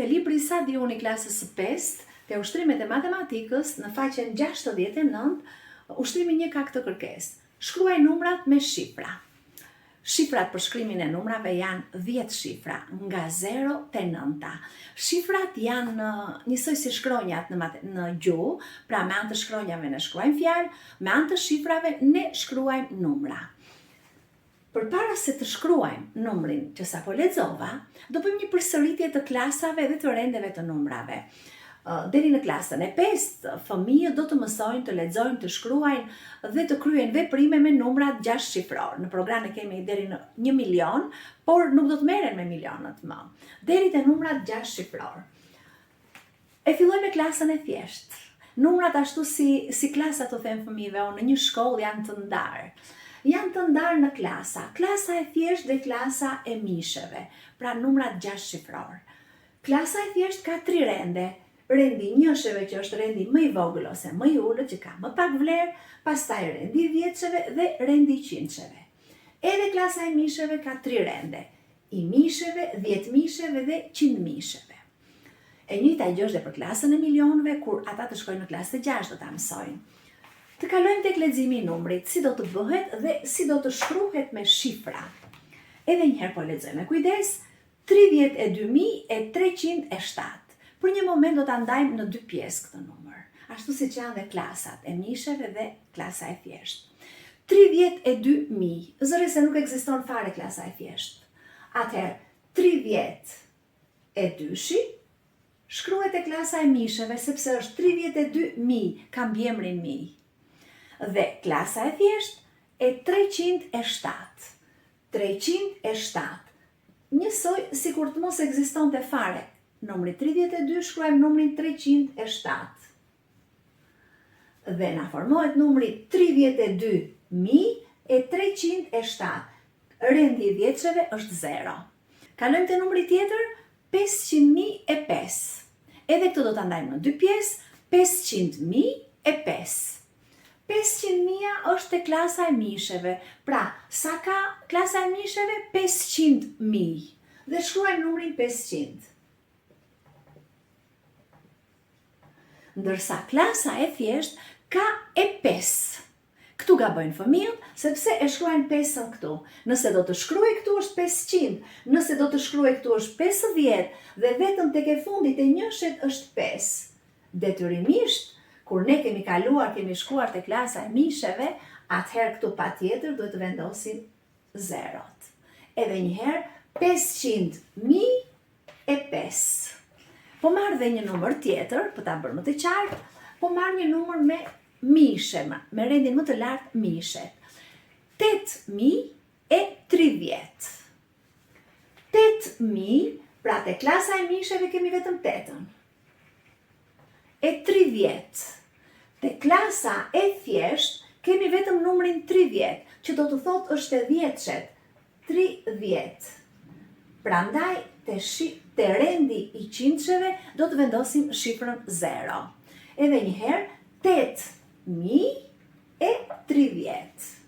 Te libri Sa di unë i klasës së pestë, te ushtrimet e matematikës, në faqen 69, ushtrimi një ka këtë kërkesë. Shkruaj numrat me shifra. Shifrat për shkrimin e numrave janë 10 shifra, nga 0 te nënta. Shifrat janë njësoj si shkronjat në, në gjuhë, pra me anë të shkronjave ne shkruajmë fjalë, me anë të shifrave ne shkruajmë numra. Përpara se të shkruajmë numrin që sapo lexova, do bëjmë një përsëritje të klasave dhe të rendeve të numrave. Deri në klasën e pestë, fëmijët do të mësojnë të lexojnë, të shkruajnë dhe të kryejnë veprime me numrat gjashtëshifrorë. Në program e kemi deri në 1 milion, por nuk do të merren me milionët më. Deri te numrat gjashtëshifrorë. E filloj me klasën e thjeshtë. Numrat ashtu si si klasa t'u them fëmijëve unë në një shkollë janë të ndarë. Janë të ndarë në klasa. Klasa e thjeshtë dhe klasa e mijësheve, pra numrat gjashtëshifrorë. Klasa e thjeshtë ka tri rende. Rendi i njësheve që është rendi më i vogël ose më i ulët që ka më pak vlerë, pastaj rendi i dhjetësheve dhe rendi i qindsheve. Edhe klasa e mijësheve ka tri rende, i mijësheve, dhjetëmijësheve dhe qindmijësheve. E njëjta gjë është dhe për klasën e milionëve, kur ata të shkojnë në klasë të gjashtë do ta mësojnë. Të kalojmë tek leximi i numrit, si do të bëhet dhe si do të shkruhet me shifra. Edhe një herë po lexoj me kujdes, 32307. Për një moment do ta ndajmë në dy pjesë këtë numër, ashtu siç janë dhe klasat e mijësheve dhe klasa e thjeshtë. 32000, zëre se nuk ekziston fare klasa e thjeshtë. Atëherë, 30 e dyshi, shkruhet te klasa e mijësheve sepse është 32 mijë, ka mbiemrin mijë. Dhe klasa e thjeshtë e 307. 307. Njësoj sikur të mos ekzistonte fare numri 32, shkruajmë numrin 307. Dhe na formohet numri 32307. Rendi i dhjetësheve është 0. Kalojmë te numri tjetër, 500.005. Edhe këtë do ta ndajmë në dy pjesë, 500.005. 500 mija është te klasa e mijësheve. Pra, sa ka klasa e mijësheve? 500 mijë. Dhe shkruajmë numrin 500. Ndërsa klasa e thjeshtë ka e 5. Këtu gabojnë fëmijët, sepse e shkruajnë pesën këtu. Nëse do të shkruhej këtu është 500, nëse do të shkruhej këtu është 50 dhe vetëm tek e fundit te njëshet është 5. Detyrimisht, kur ne kemi kaluar, kemi shkuar te klasa e mijësheve, atëherë këtu patjetër duhet të vendosim zerot. Edhe një herë, 500 mijë e 5. Po marr dhe një numër tjetër, për ta bërë më të qartë, po marr një numër me mijëshe, me rendin më të lartë mijëshet. 8030. 8000, pra te klasa e mijësheve kemi vetëm 8-ën. E 30. Te klasa e thjeshtë kemi vetëm numrin 30, që do të thotë është te dhjetëshet, 30. Prandaj te shi, te rendi i qindsheve do të vendosim shifrën 0. Edhe një herë 8030.